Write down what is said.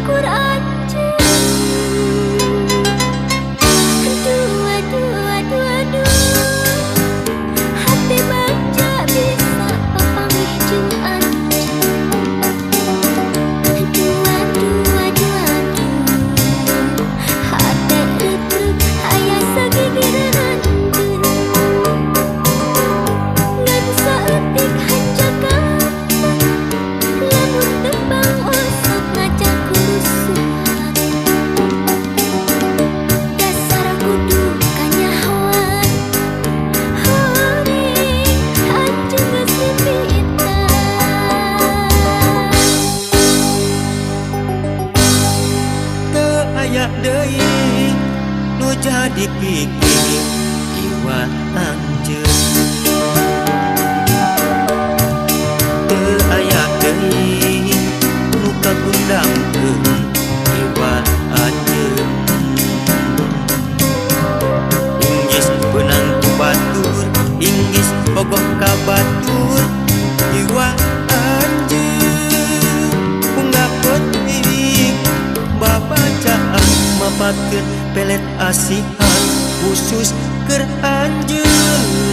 kur anjeun. Dua dua dua dua hate baca bisa papanggih jeung anjeun. Dua dua dua dua hate reuk-reuk aya sagigireun anjeun. Ngan saeutik hanjakal lamun tembang osok ngaca kurusuhan. Dasar kudu kanyahoan horing anjeun geus mimitan. Teu aya deui nu jadi pikir iwa anjeun. Teu aya deui nu kagundangkeun iwa anjeun. Inggis beunang ku batur, inggis bogoh ka batur iwa anjeun. Unggah peuting babacaan mapakeun pelet asihan khusus keur anjeun.